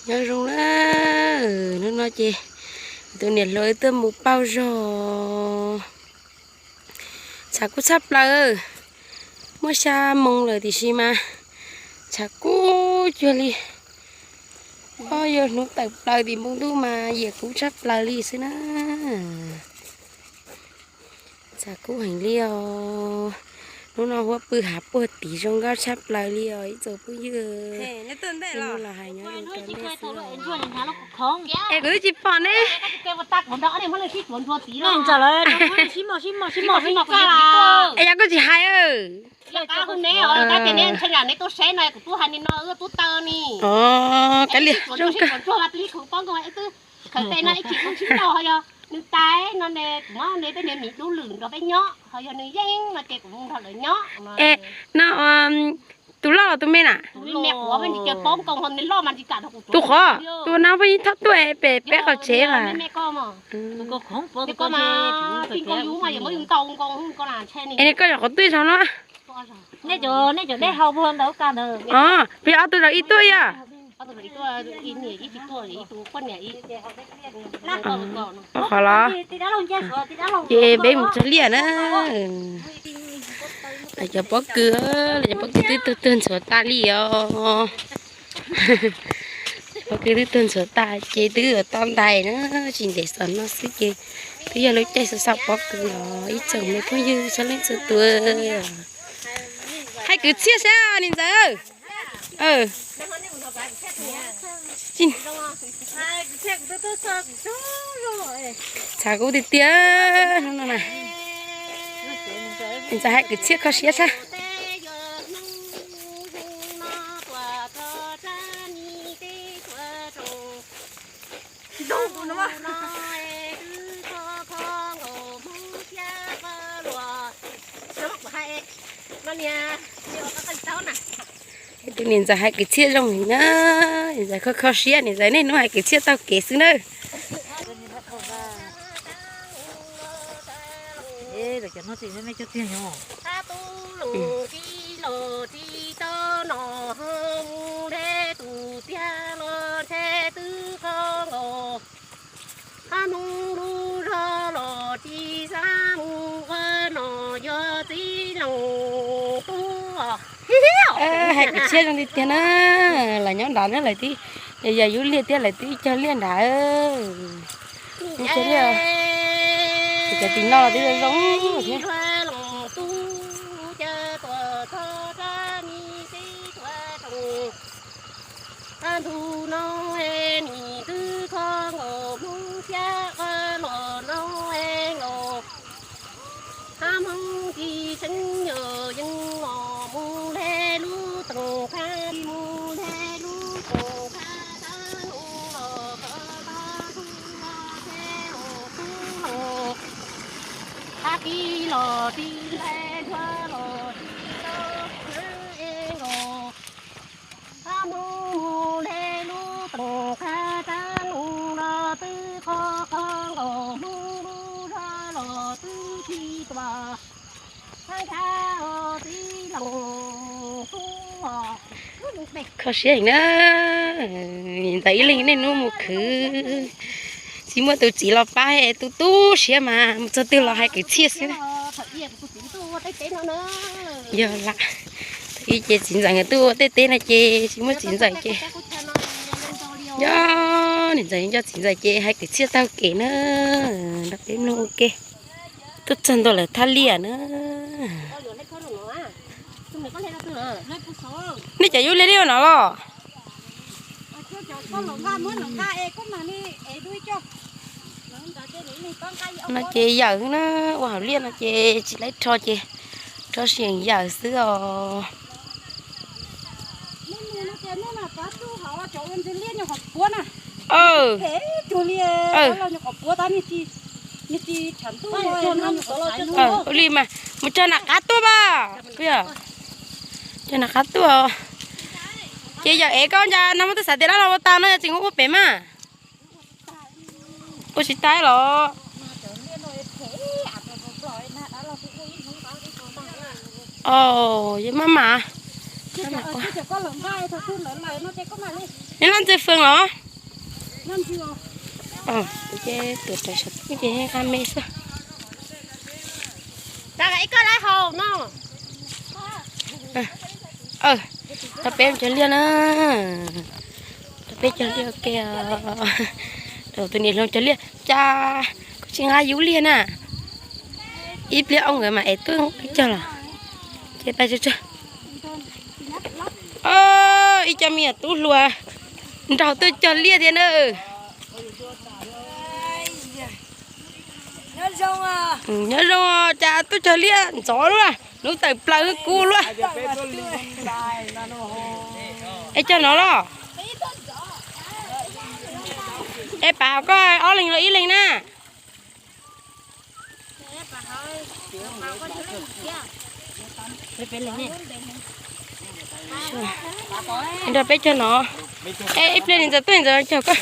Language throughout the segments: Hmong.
Nyob zoo na, hnub no ces tus niam hluas wb tuaj mus pauj zog. Tshav kub tshaj plaws, muaj xya moo lawm tiam sis mas tshav kub cuag li. Ob yog hnub tawm plaws tim npoo ntuj mas yias kub tshaj plaws li xwb na. Tshav kub heev li os. Hnub no huab pw hav puag tid zoo nkauj tshaj plaws li os ib tsoom phooj ywg. Los hais nyob zoo rau nej xwb. Es kuv twb tsis pom ne. Es yog kuj tsis hais. Kav liam zoo nkauj. Nws tais no ne, kuv muab ne peb niag miv dub lwm nrog peb nyob, ho yog nws yeej no ces kuv mus nrog lawv nyob. Es no, tus loj los tus me na? Tus qhov, tus no pheej thab tuaj pem peb qaum tsev mas. Es nws koj yog qhov twg zog no? Peb ob tug zaum ib tuaj yog. Qhov los, ces peb mus txog liaj na. Lawv cov pob kws, lawv cov pob kws twb tuag tuag ntxhuav tas li os. Pob kws twb tuag ntxhuav tas ces twb yuav tau ntais na, tsis ntev xom no xwb ces twb yog lub caij xauj xauj pob kws los ib tsoom me phooj ywg txhua leej txhua tus. Hais kwv txhiaj saib niam ntxawm. Tshav kub tiag tiag hnub no na. Niam ntxawm hais kwv txhiaj kho siab tshaj. Tus niam ntxawm hais kwv txhiaj zoo na, niam ntxawm kho kho siab, niam ntxawm niaj hnub hais kwv txhiaj taug kev xwb na. Hais kwv txhiaj zoo tiag tiag na, lawv nyob nrad na lawv twb, yog yus liaj thiab lawv twb cog liaj nrad. Cog liaj, cov tim no los twb zoo zoo thiab. Kho siab heev na, ntawd ib leeg niaj hnub mus khwv, tsis muaj tus txiv los pab, tu tu siab mas mus txog twg los hais kwv txhiaj xwb. Yog lam, thaum ub ces txiv ntxawm tuaj ua tej teb no ces tsis muaj txiv ntxawm ces, yog niam ntxawm nco txiv ntxawm ces hais kwv txhiaj taug kev na, nrog peb mloog ua ke. Tuaj txog ntua lawv thaj liaj na. Nej cov yub liaj liaj no los? No ces yawm na, ua hauv liaj no ces tsis laib rho ces rho seem yawm xwb os. Ua li mas mus cog nram qab tuaj mas, cog nram qab tuaj. Ces yawm es koj ncas no muab twb xav tias dab laug ua tau no yog tsis ua pem mas. Ua tsis tau los? Os, yog maj mam. Neb loj ntxwg fwm os. Ces tuam rais saum teb ces neb qab me xwb. Tau peb cog liaj na. Tau peb cog liaj ua ke. Tus niam hluas cog liaj cas kuj tsis nqa yus liaj na. Ib pliag ob nkawd mas es twb cog los. Ces pais tsawg tsawg. Ib co me nyuam tub hluas nraug tuaj cog liaj thiab na. Nyob zoo, cas tuaj cog liaj ntxov lub, lub tawm plaws kub luaj. Es cog no los? Es pav koj ob leeg los ib leeg na. Nrog peb cog no. Es ib pliag niam ntxawm tuaj niam ntxawm cog koj.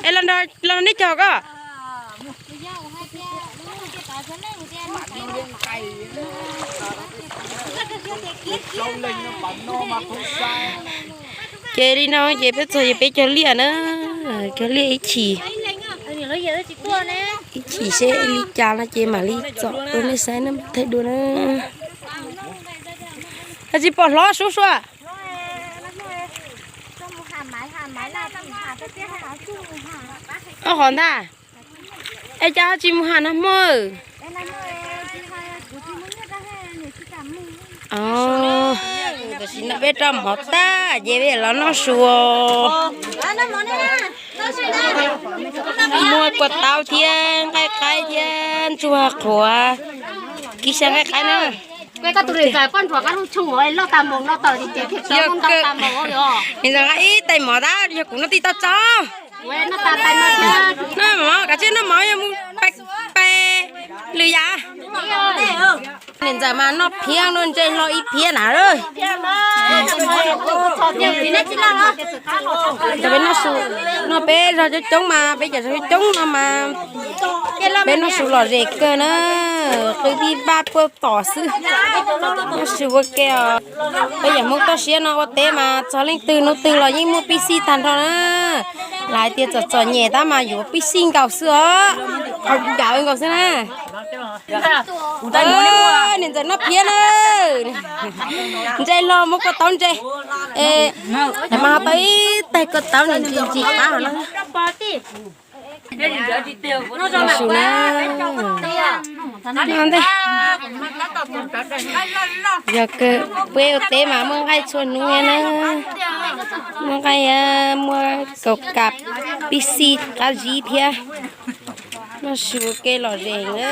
Es los neb cog koj. Ces li no ces peb txog ces peb cog liaj na, cog liaj ib chim. Ib chim seb li cas no ces mam li tsom rau nej saib na, thaij dua na. Koj tsis pom hlob sub sua. Ob qhov ntag. Es cas ho tsis mus ham nag hmo? Tam sim no peb rau mov tag ces peb los noj su. Muaj kua taub thiab nqaij qaib thiab ntsuag qhuav, kib xyaw nqaij qaib na. Yog kawg, nws nqa ib tais mov tab yog kuv noj tij tau tso. Noj mov, kav tsij noj mov yog mus pais lwm yam. Niam ntxawm mas noj phiab no, ntsej hlo ib phiab na. Peb noj su, noj peb zog coob coob mas peb cov zog coob coob no mas peb noj su lom zem kawg na. Qw vij vaj puag tom xwb. Noj su ua ke os. Peb yam Hmoob toj siab no ua teb mas txog leej twg hnub twg los yeej muaj pib xij tag nrho na. Lawv hais tias txom txom nyem tab mas yuav pib xij nkaus xwb os. Haus nkaus nkaus xwb na. Niam ntxawm noj phiab na. Ntsej hlo muab kua taub ntsej. Mas ho tau ib tais kua taub ntsis ntsis qab no. Su na. Yog kawg, peb ua teb mas muaj nqaij txhua hnub na. Muaj nqaij, muaj kaus kam, pib xij qab zib thiab. Noj su ua ke lom zem na.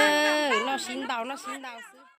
Noj sib ntaus, noj sib ntaus.